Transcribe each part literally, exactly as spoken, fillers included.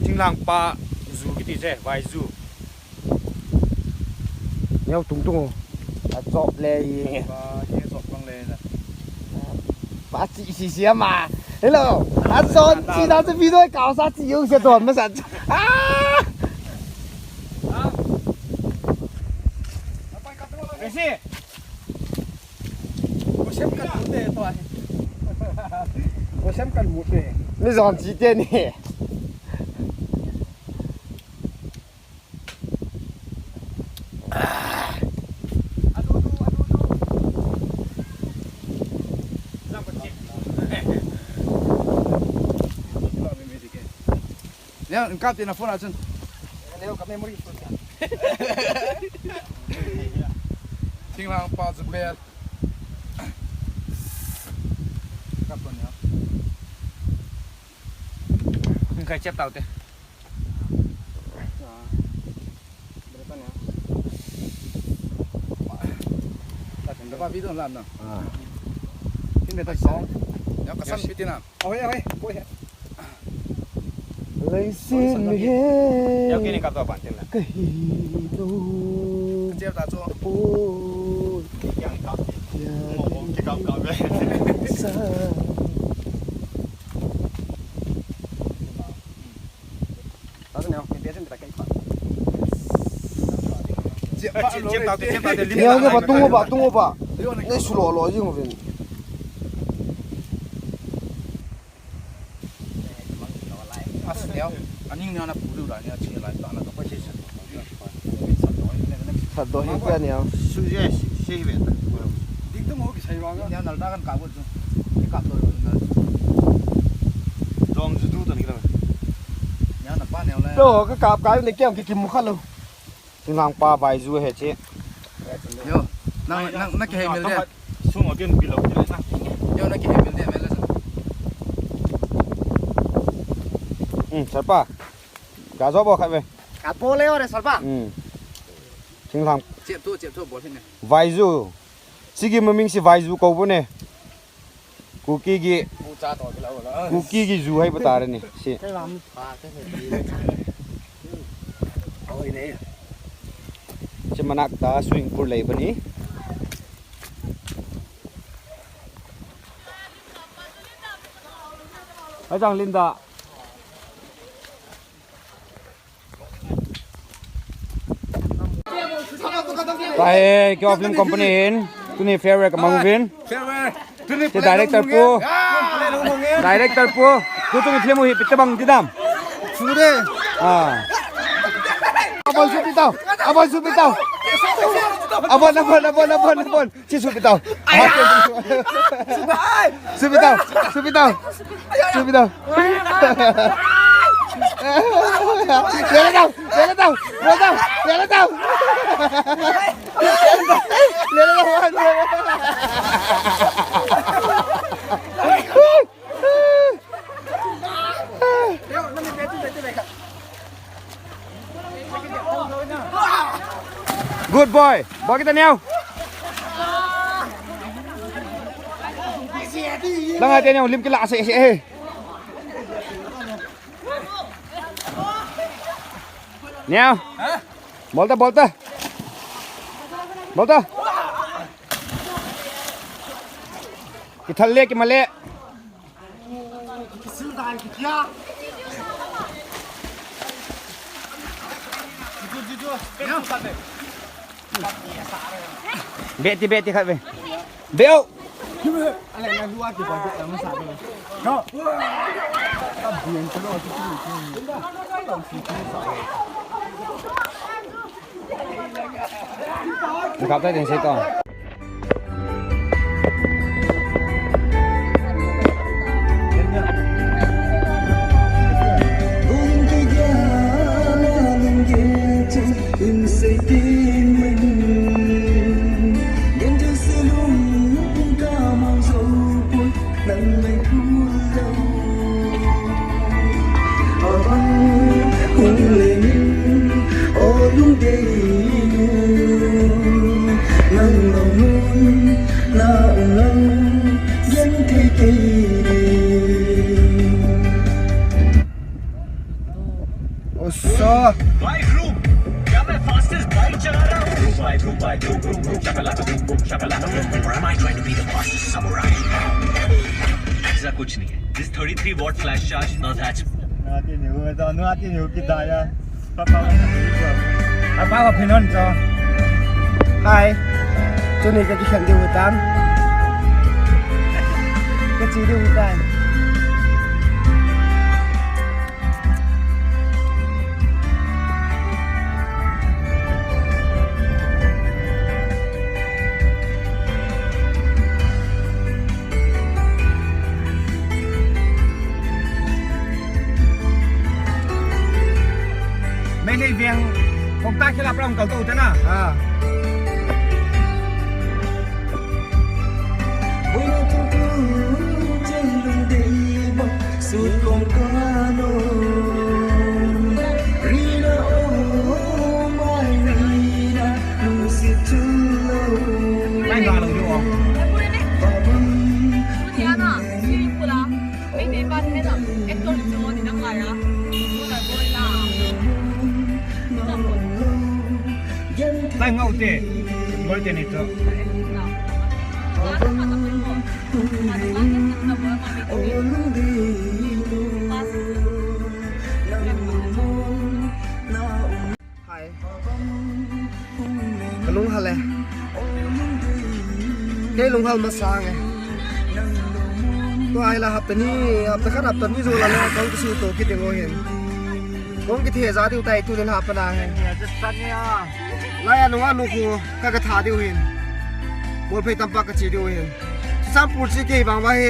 Thinglhang pa ju kiti chu, Vaiju. Neo tung tung. Achop le hi. Pa, ye chop bang le na. Pa chi si si ama. Hello. Achon chi da chu video ka sa chi yo se don ma sa. Ah! Esi. Ko sem kan mu te to ai. Ko sem kan mu te. Mi jon chi te ni. Neo, in kap tin na phone a chun. Neo ka memory full. Thinglhang pa chu bel. Kap to neo. Kai chep tau te. Leiset mi he kahi lou. Neo ke ba, tung ba, tung ba. Nei su lo lo jing uvin. As neo, aning neo na pu lu da neo che lai ta na to pa che sa. Sa do hi pa neo. Su je, si, si ve ta. Ding tung ho ki sai wa ga. Neo nal da kan ka bu chu. Ki ka to na. Dong ju du ta ni ka. Neo na pa neo la. To ka kap ka ni kiam ki kim mu kha lo. Thinglhang pa Vaiju he che. Yo, nang, nang, na kihei mil dia. Sum a ken bilo kile na. Yo, na kihei mil dia, mel sa. Hmm, Sarpa. Ga jo bo khat ve. Ka bo le o re Sarpa. Hmm. Thinglhang. Chep thu, chep thu bol hin ne. Vaiju. Sigi maming si Vaiju ko bo ne. Kuki gi, Kuki gi ju hai bata re ni. Si. Chi manak ta swimming pool lei bani. Ai chang Linda. Tahe, Kio Film Company hin, tuni farewell ka mang uvin. Farewell. Tuni te director pu. Director pu. Tu tuni film hi pite bang ti dam. Sude. Ah. Abon su pitau. Abon su pitau. Abon, abon, abon, abon, abon. Chi su pitau. Ai. Su pitau. Su pitau. Su pitau. Lele tau, lele tau, lele tau, lele tau. Lele tau, lele tau. Good boy. Ba kita neo. Lang ate neo lim kila ase ase he. Neo. Bolta, bolta. Bolta. Kithal le, kimale. Beti, beti khat ve. Beo. Kap ta ding sei to. Oh. Bike room. क्या मैं fastest bike चला रहा हूँ? Bike room, bike room, room, room, shakalaka, boom, boom, shakalaka, boom, boom. Or am I trying to be the fastest samurai? ऐसा कुछ नहीं है। This thirty-three watt flash charge, now that's Nati ni hu to, nati ni hu kita ya. Papa, papa wa phinon to. Hi. Tuni ka kikhen diu tan. Ka chi diu tan. Meitei veng, kong ta khela pram kal to tana. Ah. Nai ngau te, ngau te ni to. Hai. Kalung hal e. Kei lung hal masang e. Tua hi la hapta ni, hapta khat hapta ni jou la le, kong kisuto kit ding u hin. Kong kithe ja diu tai tunin hapta na hin. Lai a nunga nu khu ka ka tha diu hin. Molphei tampa ka che diu hin. Churachandpur chi kei vang va hi.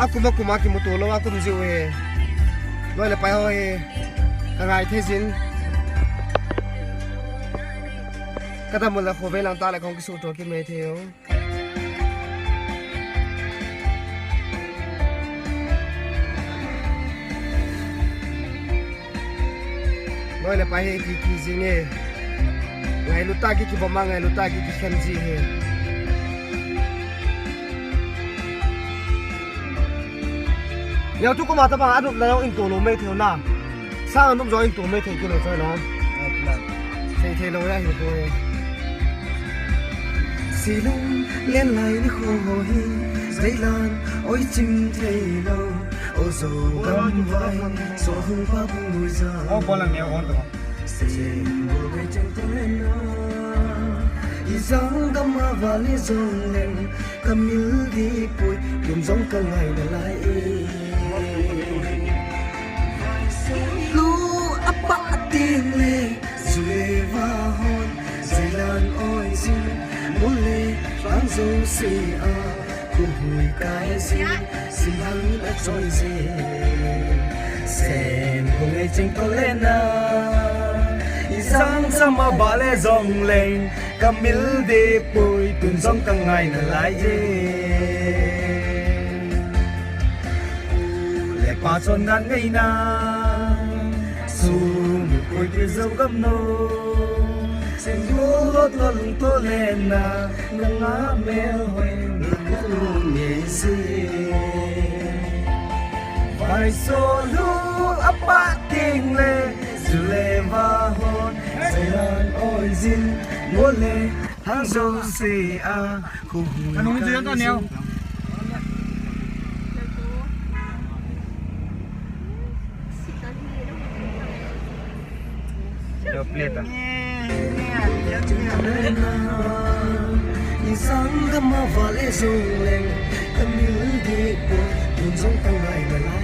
Akum akum a kimuto lou a kum jiu hi. Loi le pai ho hi. Ka ngai thei jin. Ka dam u le khovei lang ta le kong kisuto kit mai thei u. Loi le pai hi ki, ki jing e. Ngailut tah ki, kibom a ngailut tah ki, kikhen ji hi. Leo tu koma tabang anop na jong in to lou mai thei u na. Sang anop jong in to mai thei kit lou choi na. Sei thei lou ya hi ko e. Silung len lai ni kho ho hi, Zeilan oi chim thei lou. O Zogam vai, so hung pa bung lui za. O bolang neo on to. Sen bo gai chang to len na. I Zogam a va le jong len. Ka mil di pui, tum jong ka ngai na lai e. Lu a pa ting le, zu le va hon, Zeilan oi jin, mu le, bang zo se a, ku hui kai jin, sim hang a choi jin. Sen hung ei ching to le na, i sang sama ba le jong leng, Ka mil di pui tun jong ka ngai na lai e. Le pa chon ngan ngai na. Sum pui pui Zogam no. Sen go lo to lung to le na. Nunga mel hoi na ko lo nge se. Vai so lu a pa ting le. Zu le va hon. Zeilan oi jin. Mo le. Hangzo se a, khu hui. Kanung ji ka neo. Yo pleta. Insang gama vale zong leng, kamil di po, tun zong tangai balai.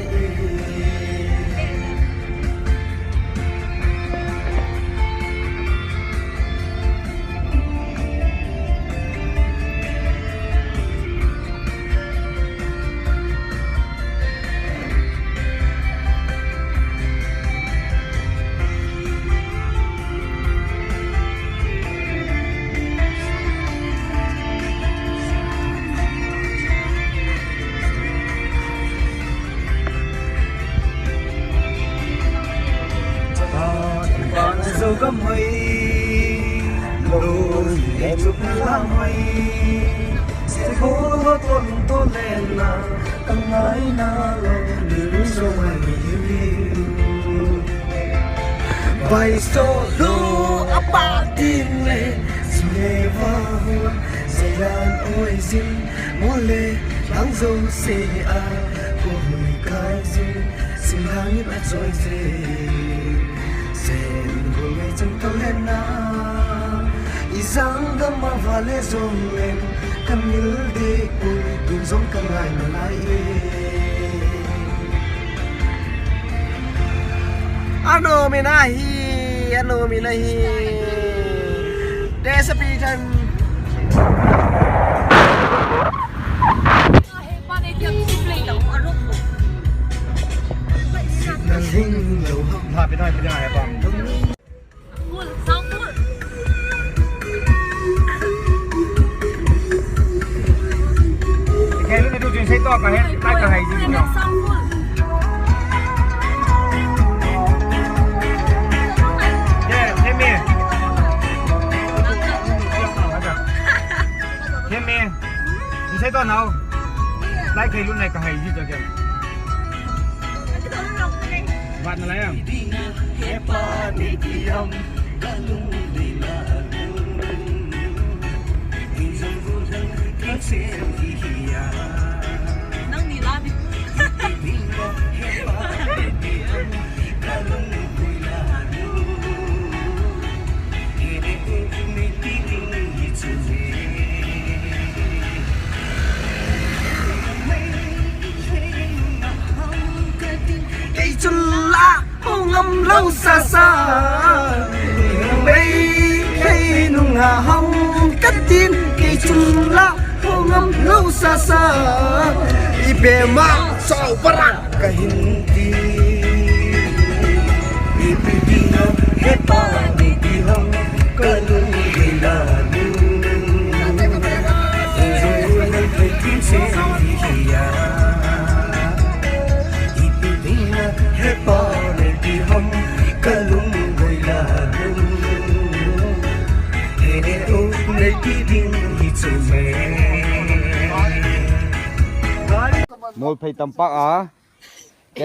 Zogam hoi, lo, le chuk lang hoi, se ko lo to lung to le na, ka ngai na lo, lu so mai mi hi. Pai solo a pa tin le, sule va hu, selan oi sin, mole, ang zo se a, ko hui kai sin, sim hangin a choi se, sen hu ngai chang to le na, i sang gam ma va le zong len, ka mil de ui, dun zong ka ngai na lai e. Ano min ahi, ano min ahi. Desa pitan. Signal hing lo ham. Ha, pinai, pinai, bang. Full, sound full. Kei lu ne tu jin sei to ka he, tai ka hai jin no. Sound full. Ye, ye me. Ye me. Jin sei to nau. Tai kei lu ne ka hai jin to ke. Vat na lai am. Kei chun la hong am lo sa sa. Mei kei nung a hong ka tin, kei chun la hong am lo sa sa. I be ma sau para ka hin ti. I pi ti na he pa ni ti hong ka lung di na lu. Zong lu na pe ti se hi ya. Ipi dinga hepa nei ti ham ka lung boi la lung. He u nei ti ding hi chu me. Molphei tampak a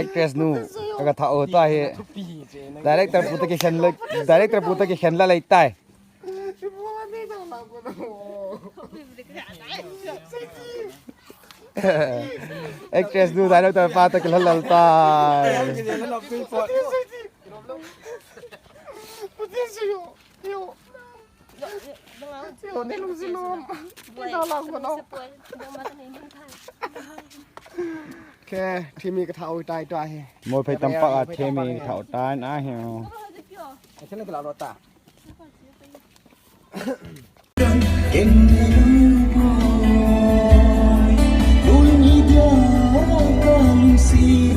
actress nu ka tha o ta hi. Director pu ta kikhen le, director pu ta kikhen la lei tai. Actress nu director pa ta kilhal lal tai. Khe, thimi ka thau tai tua hi. Molphei tampak a thimi ka thau tai na hi. Achen la kila lo ta.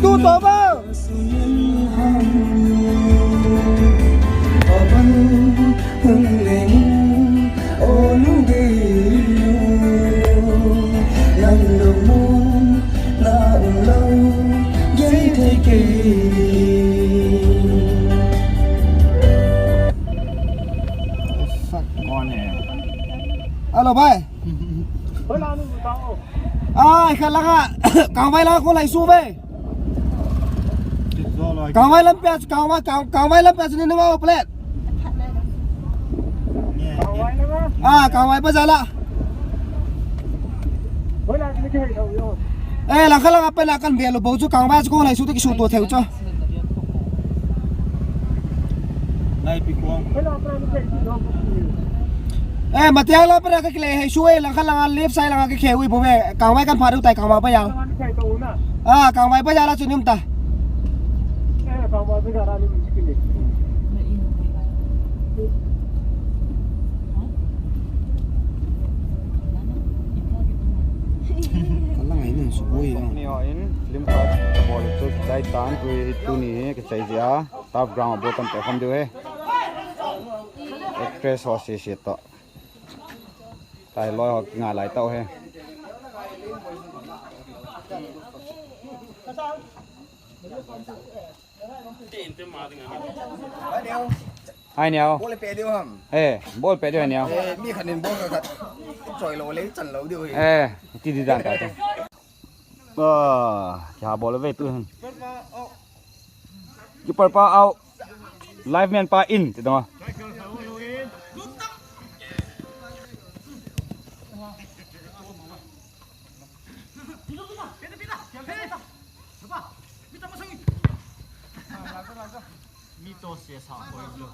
Tu to ba. Hello, bhai. Ai, kha langa, kangvai langa ko lai su ve. Kangvai lam pia, kangvai, kang, kangvai lam pia ni nunga o plet. Ah, kangvai pa jala. Eh, langkha langa pa na kan bia lo bo chu kangvai chu ko lai su te ki su to theu chu. Ngai pi kuang. Eh, matiang la para ka kile hei su e langkha langa left side langa ka khe ui bo ve. Kangvai kan pha deu tai kangvai pa yang. Ah, kangvai pa jala chu nim ta. Kalang ai nun su boi ya. Ni ho in film khat ka bol chu dai tan tu hi tu ni hi ka chai jia. Turf ground a bol tam pe khom diu he. Actress ho si si to. Tai loi ho kinga lai tau he. Hai neo. Bol pe diu ham. Eh, bol pe diu neo. Eh, mi khat in bol khat. Choi lo le chan lo diu he. Eh, ti di dan ta te. Ah, kya bol ve tu. Keeper pa out. Live man pa in, ti dong a. Mi to se sa ko lo.